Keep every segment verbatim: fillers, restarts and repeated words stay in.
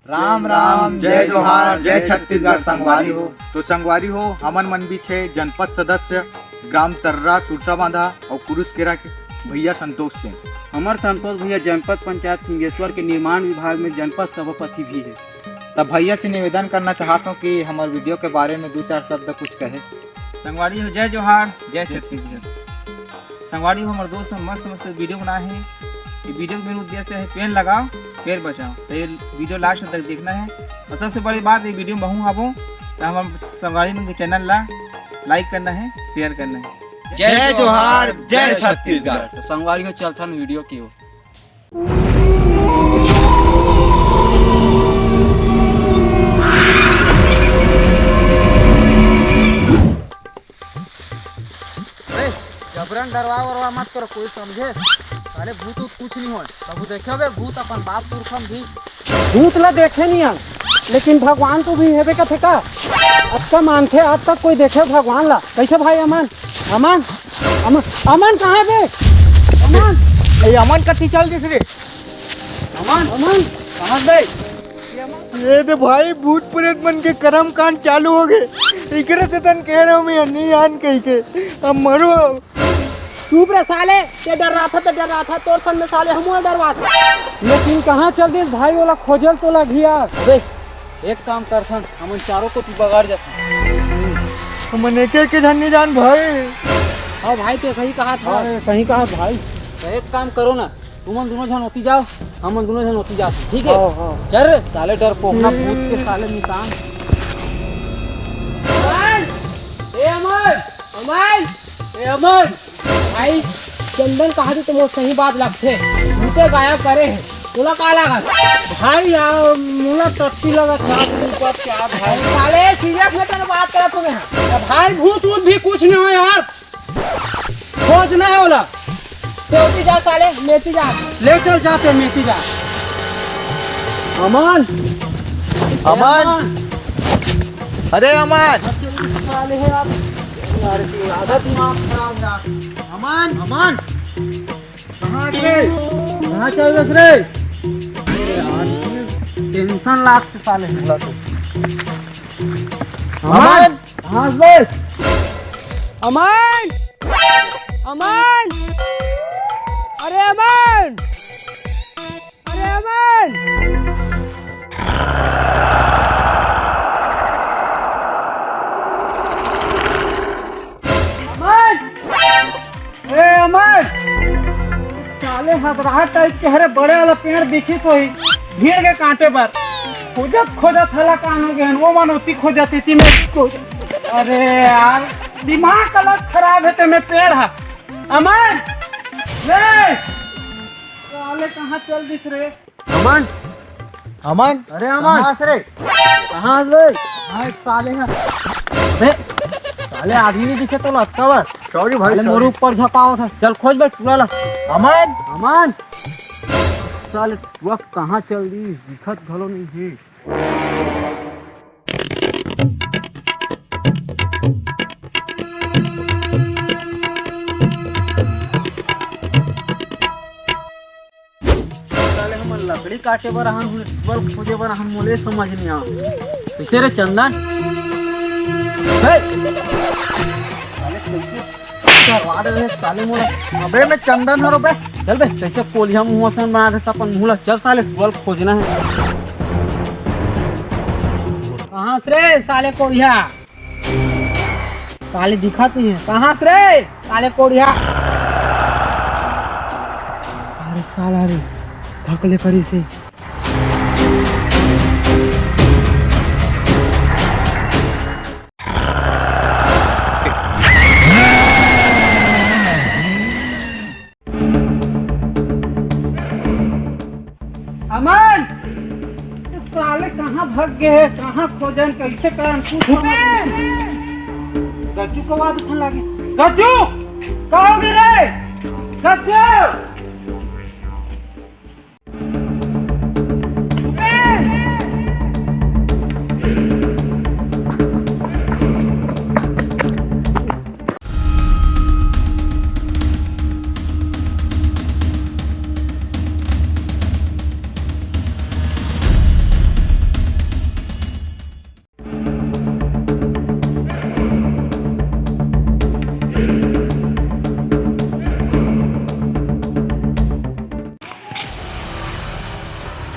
राम राम, जय जोहार, जय छत्तीसगढ़ संगवारी हो। तो संगवारी हो, हमन मन बीच हे जनपद सदस्य ग्राम तर्रा तुरसा बांधा अउ कुरुस केरा के भैया संतोष सिंह। हमर संतोष भैया जनपद पंचायत सिंहेश्वर के निर्माण विभाग में जनपद सभापति भी हे। तब भैया से निवेदन करना चाहत हूँ कि हमर वीडियो के बारे में दू चार शब्द कुछ कहे। संगवारी हो, जय जोहार, जय छत्तीसगढ़। संगवारी हो, हमर दोस्त ह मस्त मस्त वीडियो बनाए हे। ये वीडियो के मेन उद्देश्य हे पेड़ लगाओ, पेड़ बचाओ। तो ये वीडियो लास्ट तक देखना हे। अउ सबसे बड़ी बात, ये वीडियो में महू आबो, तो हमर संगवारी मन के चैनल ला लाइक करना हे, शेयर करना हे। जय जोहार, जय छत्तीसगढ़। तो संगवारी हो, चलथन वीडियो की ओर। अरे, जबरन डरवा वरवा मत करो, कोई समझे? अरे, भूत उत कुछ नहीं होय। बाबू, देखे बे, भूत अपन बाप पुरखन भी। भूत ला देखे नहीं हन, लेकिन भगवान तो भी हेबे कथे का? अतका मानथे, आज तक कोई देखे भगवान ला? कैसे भाई अमन? अमन, अमन, अमन कहाँ बे? अमन, ए, अमन कति चल दिस रे? अमन, अमन, कहाँ बे? ये दे भाई, भूत प्रेत मन के कर्म कांड चालू हो गए। इकरे सेतन कह रहे हो मैं नहीं आन कह के, अब मरो। चुप रे साले, ते डर्राथा, ते डर्राथा, तोर सन में साले हमू डर्राथा। लेकिन कहाँ चल दिस भाई, ओला खोजल तो लगही यार। अबे, एक काम करथन, हमन चारों कोती बगड़ जाथन। हमन एक एक झन नहीं जान भाई। हाँ भाई, ते सही कहा था। हाँ, सही कहा भाई। तो एक काम करो ना, तुमन दोनों झन ओती जाओ, हमन दोनों झन ओती जाथन, ठीक है? हाँ, हाँ। चल रे, साले डरपोकना भूत के साले निशान। अमन! ए अमन! अमन! ए अमन! भाई, चंदन कहा थी तुम सही बात लगथे। भूते गायब करे हे। तोला का लागत? भाई यार, मोला टट्टी लगत हे, आप ऊपर क्या भाई? साले सीरियस में तेरे बात करत हूँ मैं। भाई, भूत वूत भी कुछ नहीं हो यार। खोजना हे ओला। मेती जा साले, मेती जा। ले चल जाते, मेती जा। अमन। अमन। अरे अमन। साले हे आप। यार, आधा दिमाग खराब हो गया। अमन। अमन। कहाँ रे? कहाँ चल रहे रे? अरे यार, टेंशन लागथे साले हमला तो। अमन। अमन। कहाँ से बे? अमन! अमन! अरे अमन! अरे अमन! अमन! ए अमन! साले हथरहा टाइप के हरे बड़े वाला पेड़ दिखिस होही, भीड़ के कांटे बर। खोजत खोजत हला कान हो गए, वो मन ओती खोजत इती में खोज। अरे यार, दिमाग अलग खराब हे ते में पेड़ हा। अमन! रे! साले कहाँ चल दिस रे? अमन! अमन! अरे अमन! कहाँ से रे? कहाँ से रे? हाँ, साले हा। अबे, साले आदमी नहीं दिखे तो लटका बा। सॉरी भाई, साले सॉरी। मोर ऊपर झपावत हे। चल खोज बे टूरा ला। अमन! अमन! साले टूरा कहाँ चल दिस? दिखत घलो नहीं हे। साले हमन लकड़ी काटे बर आहन, हुए टेबल खोजे बर आहन, मोले समझ नहीं आव। कैसे रे चंदन? हे! साले कैसे करवा दे रे साले मोला। अबे मैं चंदन हरो बे। चल बे, कैसे कोलिया मुंह से बना दे अपन मुंह ला। चल साले, टेबल खोजना हे। कहाँ से रे साले कोढ़िया? साले दिखत नहीं हे। कहाँ से रे साले कोढ़िया? अरे साला रे, धकले करी से। अमन! ये साले कहाँ भग गए हैं? कहाँ खोजन? कैसे करन? कुछ समझ नहीं। गज्जू को आवाज सुन लगी। गज्जू! कहाँ हो गए रे? गज्जू!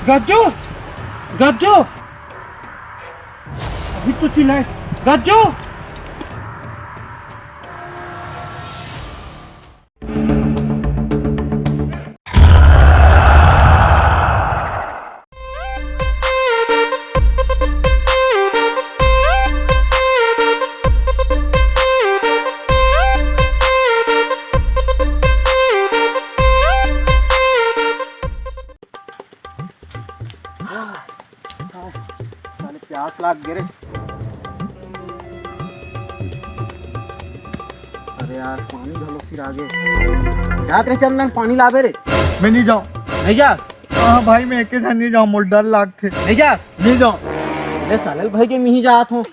गज्जू, गज्जू, अभी तो चिल्लाए, गज्जू। साले प्यास लाग गे रे। अरे यार, पानी घलो सिरा गे। जात रे चंदन, पानी लाबे रे। मैं नहीं जाऊँ। नहीं जास? हाँ भाई, मैं एके झन नहीं जाऊँ, मोर डर लागथे। नहीं जास? नहीं जाऊँ। ले साले भाई के मिही जात हूँ।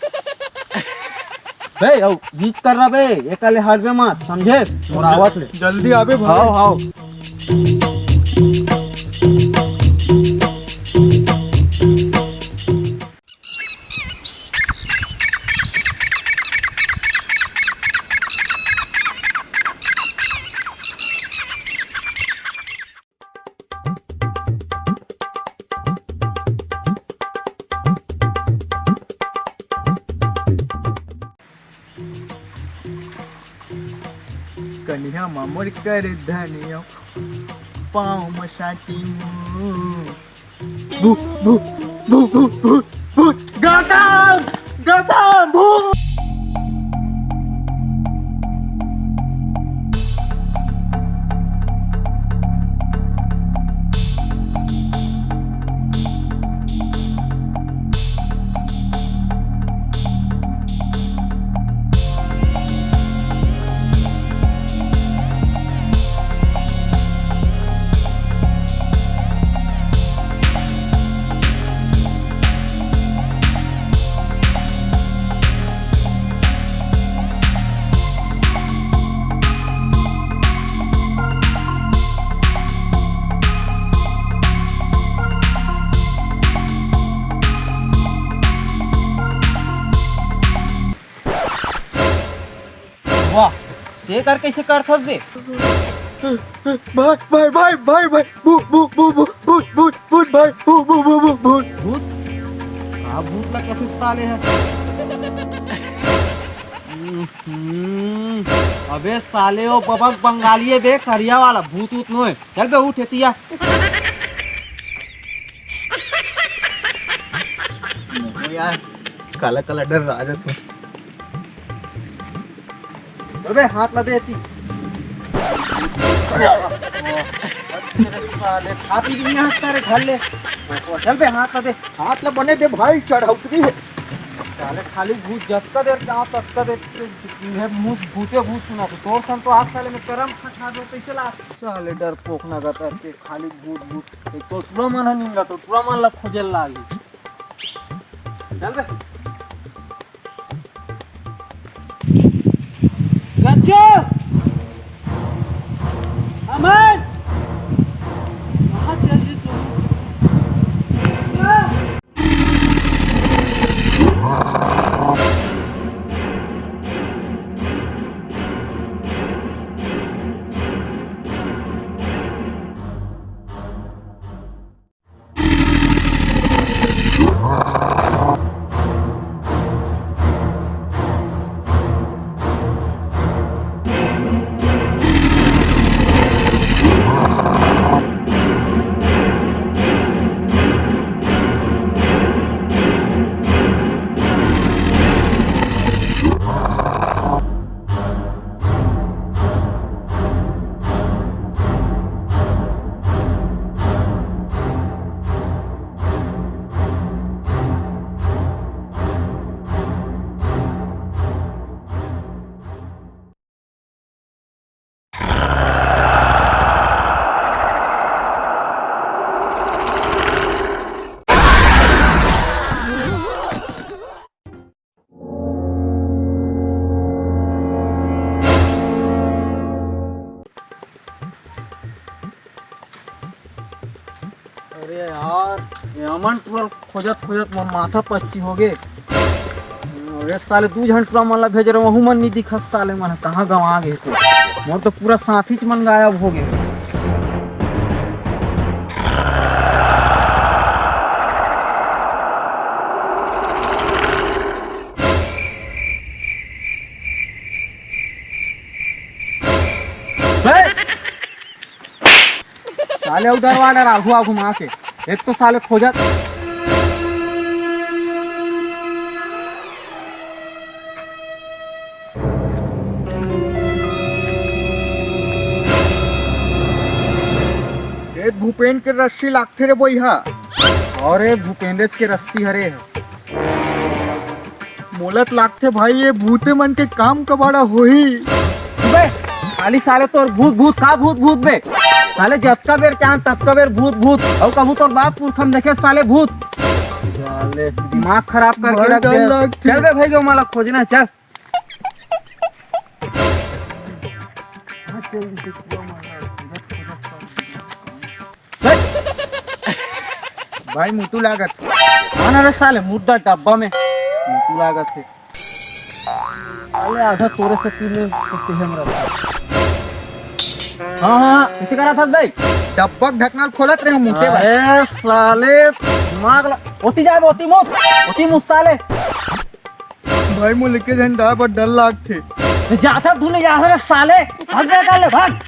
बे, अउ बीच कर रहा बे, एका ले हटबे मत, समझे? मोर आवत ले। जल्दी आबे भाई। हाव, हाव। कनिहा म मोर कर धनिया, पाँव म साटी मुँह। भू, भू, भू, भू, भू, भू, गौतम, गौतम, भू। वाह, ते कर कैसे करथस बे? भाई, भाई, भाई, भाई, भाई, भू, भू, भू, भू, भूत, भूत, भूत, भाई, भू, भू, भू, भू, भूत। भूत? का भूत ला कथे साले ह? हम्म, अबे साले, ओ बबक बंगाली हे बे, करिया वाला, भूत वूत नोहे। चल बे, उठ एतिया। नहीं यार, काला काला डर रहा था। अबे हाथ ला दे एती। अरे साले, हाथ ही नहीं हटता रे, घर ले। चल बे, हाथ ला दे। हाथ ला बने दे भाई, चढ़ौतरी है। साले खाली भूत जतका देर जाओ ततका देर ये मुंह भूते भूत सुना तो तोर सन तो हाथ साले में करम फंसा दो, कैसे ला? साले डरपोक ना गतर के खाली भूत भूत। एक तो टुरा मन ह निंगा तो टुरा मन ला खोजे लागी। चल बे। गज्जो! अमन! कहाँ चल रही तू? अरे यार, ये अमन टुरा ल खोजत खोजत मोर माथा पच्ची हो गे। अरे साले, दू झन टुरा मन ला भेजे रहेंव, वहू मन नी दिखत साले मन, कहाँ गंवा गे हे तो। मोर तो पूरा साथीच मन गायब हो गे। साले उधर वाला राघू आघू माँ के, एक तो साले खोजत। ए भूपेन के रस्सी लागथे रे बोइहा। अरे भूपेंद्र के रस्सी हरे। मोला त लागथे भाई, ये भूते मन के काम कबाड़ा होही। बे, खाली साले तोर भूत, भूत, का भूत, भूत बे? साले जतका बेर चाहन, ततका बेर भूत, भूत। अउ कभू तोर बाप पुरखा म देखे साले भूत। साले दिमाग खराब करके भाई, रख डर दे। लगथे। चल बे भाई, के ओमन ला खोजना हे, चल। भाई, मुतू लागत। हाँ ना रे साले, मुद्दा डब्बा में मुतू लागत हे। साले, आधा तोरे से पी ले, तो तेहे में रखा। हाँ, हाँ, हाँ, कइसे करा था भाई? डब्बा के ढक्कन खोलत रहे हूँ, मुते बस। अरे साले, दिमाग ला-, ओती जाए, ओती मुत, ओती मुत साले। भाई, मोला एके झन डाय बर डर लागथे। ते जाथा धुने जाथा रे साले, भाग बे कर ले, भाग।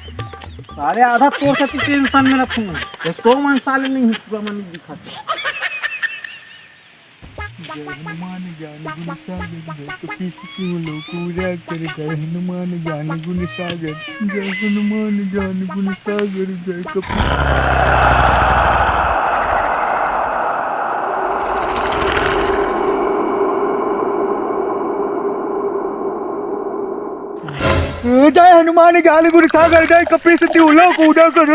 साले आधा तोर से tension में रखूं। ये तो मन साले नहीं हुआ मन दिखाते। जय हनुमान ज्ञान गुण सागर, जय कपीस तिहू लोक उजागर। जय हनुमान ज्ञान गुण सागर, जय हनुमान ज्ञान गुण सागर, जय कपीस। जय हनुमान ज्ञान गुण सागर, जय कपीस तिहू लोक उजागर।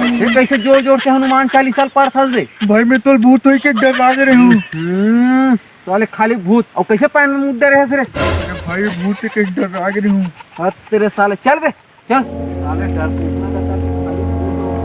ये कैसे जोर जोर से हनुमान चालीसा ल पढ़थस रे? भाई, मैं तो भूत होई के डर लाग रहे हूँ। हम्म, साले खाली भूत। और कैसे पैन में मुद्दे रहे रे? अरे भाई, भूत के डर लाग रहे हूँ। हद तेरे साले, चल बे। चल, साले डर के इतना डरता है, खाली भूत हो।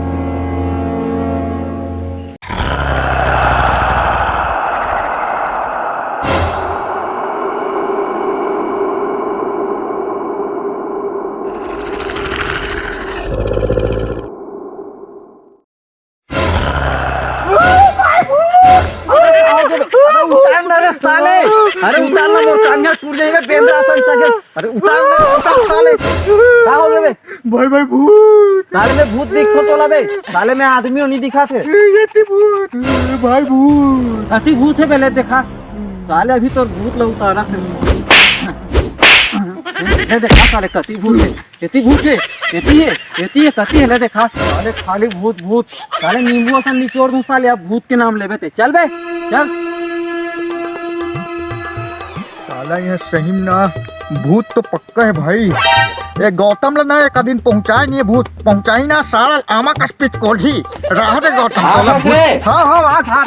अरे उतार ना रे साले, अरे उतार ना, मोर कान्हा टूट जाई बे, बेंदरा सन सके। अरे उतार ना, उतार साले, का हो गए बे? भाई, भाई, भूत। साले में भूत दिखथो तोला बे, साले में आदमी नहीं दिखा थे। ये थी भूत, भाई, भूत। कति भूत है पहले देखा, साले अभी तो भूत ला उतारा थे। ये देखा साले कति भूत है। एती भूत हे, एती हे, एती हे, कती हे, ले देखा, साले खाली भूत, भूत। साले नींबू असन निचोड़ दूं साले, अब भूत के नाम लेबे ते। चल बे, चल। साला ये सही में ना, भूत तो पक्का है भाई। ये गौतम ला ना एक दिन पहुंचाए नहीं है भूत, पहुंचाई ना साला आमा कस पिचकोढ़ी। रहा दे गौतम, हाँ, साला भूत। हाँ, हाँ, हाँ, हाँ।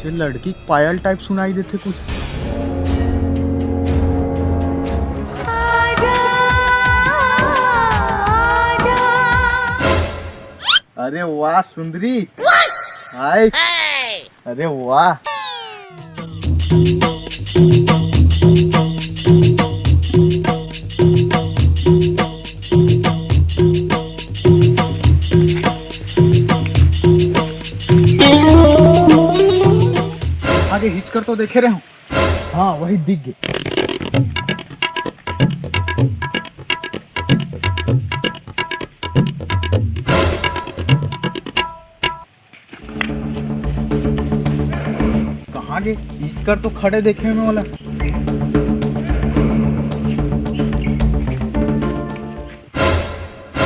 ये लड़की के पायल टाइप सुनाई देथे कुछ। अरे वाह सुंदरी, हाय। अरे वाह। आगे हिचकर तो देखे रहे हूँ। हाँ, वही दिख गए। कहाँ गे? ईश्वर तो खड़े देखे में वाला।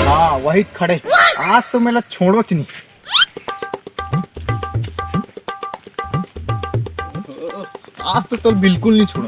हाँ, वही खड़े। आज तो मेला छोड़ो च नहीं। आज तो तोल बिल्कुल नहीं छोड़ो।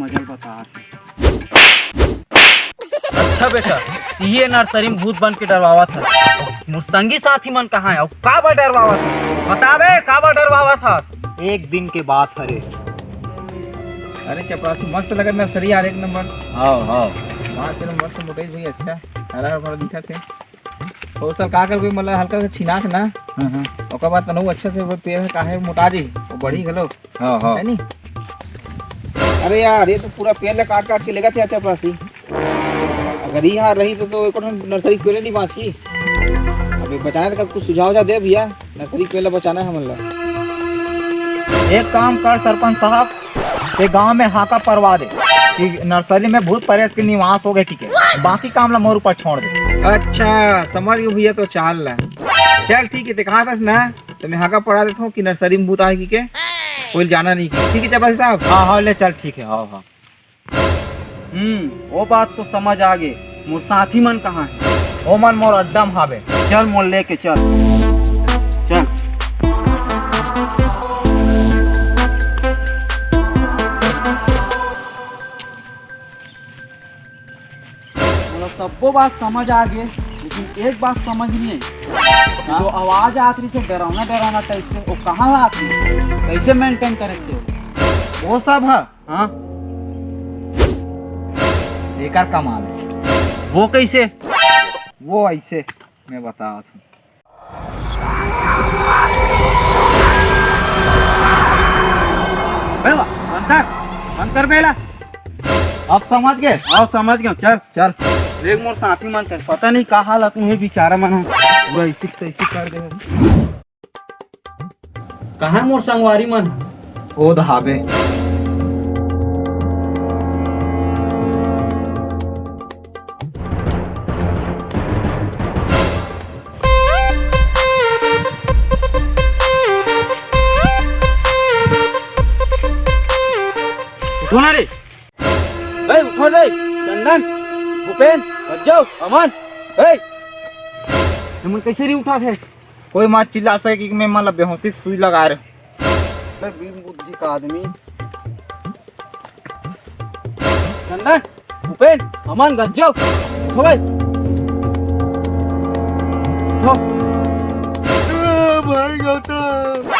मजा ल बतात हँव। अच्छा बेटा, इही नर्सरी में भूत बन के डरवावत हस। मोर संगी साथी मन कहाँ हे? अउ काबर डरवावत हस? बता बे, काबर डरवावत हस? एक दिन के बात हरे। अरे चपरासी, मस्त लगत नर्सरी यार, एक नंबर। हाँ, हाँ। बांस के मस्त मोटाई हुई, अच्छा, हरा भरा दिखत हे। ओ साल का करबे, मतलब हल्का सा छिनाक ना। हाँ, हाँ। ओकर बाद तनहू अच्छा से वो पेड़ हे, काहे मोटा जी, वो बढ़ी घलो। हाँ, हाँ। है नी? अरे यार, ये तो पूरा पेड़ ला काट काट के लेगत हे चपरासी। अगर ये हाल रही तो, तो एको ठन नर्सरी के पेड़ नहीं बांची। अबे बचाना तो कुछ सुझाव जा दे भैया, नर्सरी के पेड़ ला बचाना है हमन ला। एक काम कर सरपंच साहब, ये गांव में हाका परवा दे कि नर्सरी में भूत परेत के निवास हो गए, ठीक है, बाकी काम ला मोर ऊपर छोड़ दे। अच्छा, समझ गए भैया, तो चाल ला। चल ठीक है, ते कहा था ना, तो मैं हाका पढ़ा देता हूँ कि नर्सरी में भूत आए कि के, कोई जाना नहीं कि। ठीक है चपरासी साहब। हाँ, हाँ, ले चल, ठीक है, हाँ, हाँ। हम्म, वो बात तो समझ आ गे। मोर साथी मन कहाँ हे? ओ मन मोर अड्डा म हावे। चल, मोर लेके चल। चल। मोला सब्बो बात समझ आ गे, लेकिन एक बात समझ नहीं आई। हाँ? जो आवाज आत रही थी डरावना डरावना टाइप से, वो कहाँ से आत रही? कैसे मेंटेन करे थे वो? वो सब है। हाँ? एकर कमाल है। वो कैसे? वो ऐसे, मैं बतात हूँ। बे वा, बंद कर, बंद कर बे ला। अब समझ गए? हाँ, समझ गए, चल। चल। देख मोर साथी मन, चल, पता नहीं का हाल है तुम्हें बेचारा मन है। पूरा इसी तैसी कर दे। कहाँ मोर संगवारी मन? ओ दहाबे। उठो ना रे। ए, उठो रे। चंदन, भूपेन, बच जाओ, अमन। ए, तुम कैसे नहीं उठा थे? कोई मत चिल्ला सके कि मैं मतलब बेहोशी की सुई लगा रहे। अरे बिन बुद्धि का आदमी। चंदन, भूपेन, अमन, गज्जो, उठो भाई। उठो। ए, भाई गौतम।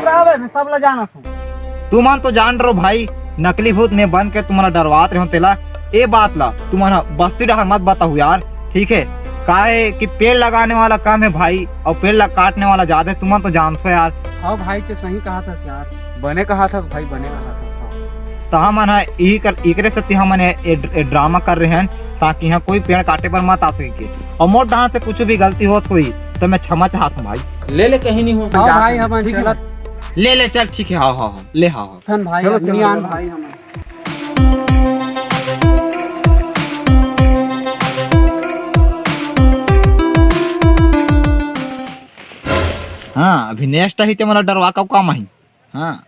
चुप रहा बे, मैं सब ला जानत हूँ। तुमन तो जान रहो भाई, नकली भूत में बन के तुमन ला डरवात रहो तेला। ए बात ला तुमन ह बस्ती डहर मत बताहू यार, ठीक है? काहे कि पेड़ लगाने वाला कम है भाई, और पेड़ ला काटने वाला ज्यादा है, तुमन तो जानत हो यार। हाँ भाई, ते सही कहा था यार, बने कहा था भाई, बने कहा था। त हमन ह इही कर, एकरे सेती हमन ए, ए, ए ड्रामा कर रहे हैं, ताकि यहाँ कोई पेड़ काटे बर मत आ सके। और मोर डहान से कुछ भी गलती होत होई, तो मैं क्षमा चाहत हूँ भाई। ले ले, कहीं नहीं हो। हाँ भाई, हमन ठीक है। चलत ले ले, चल, ठीक है, हाँ, हाँ, हाँ, ले, हाँ, हाँ। थन भाई, चलो, चलो, नियान चलो। भाई, हमन। हाँ, अभी नेक्स्ट ही ते मोला डरवा का काम आही। हाँ।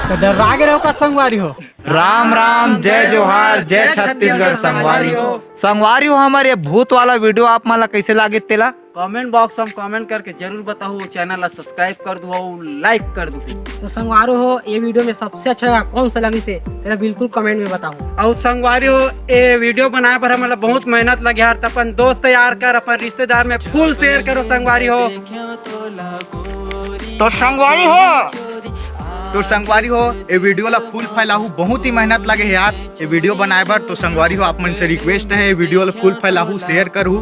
तो डर्रा गे रहो का संगवारी हो? राम राम, जय जोहार, जय छत्तीसगढ़ संगवारी हो। संगवारी हो, हमर ये भूत वाला वीडियो आप मन ला कइसे लागे तेला कमेंट बॉक्स में कमेंट करके जरूर बताओ, चैनल ला सब्सक्राइब कर दो और लाइक कर दो। तो संगवारी हो, ये वीडियो में सबसे अच्छा कौन सा लगिस हे तेला बिल्कुल कमेंट में बताओ। और संगवारी हो, ये वीडियो बनाए बर हमन ला बहुत मेहनत लगे यार, त अपन दोस्त यार कर, अपन रिश्तेदार में फुल शेयर करो संगवारी हो। तो संगवारी हो, तो संगवारी हो, ये वीडियो ला फुल फैलाहू, बहुत ही मेहनत लगे हे यार ये वीडियो बनाए बर। तो संगवारी हो, आप मन से रिक्वेस्ट है, ये वीडियो ला फुल फैलाहू, शेयर करहू,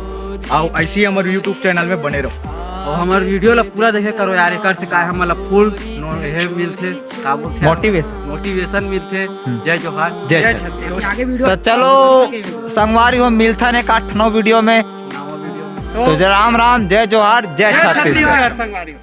और ऐसे ही हमर YouTube चैनल में बने रहो। और हमर वीडियो ला पूरा देखे करो यार, एकर से काय हमन ला फुल नो-, हे मिलथे, का बोलथे? मोटिवेशन। मोटिवेशन मिलथे। हम्म। जय जोहार, जय जय छत्तीसगढ़। छत्तीसगढ़। आगे वीडियो तो चलो संगवारी हो, मिलथन एक आठ नौ वीडियो में। नवा वीडियो में। तो जय राम राम, जय जोहार, जय जय छत्तीसगढ़। छत्तीसगढ़ संगवारी हो।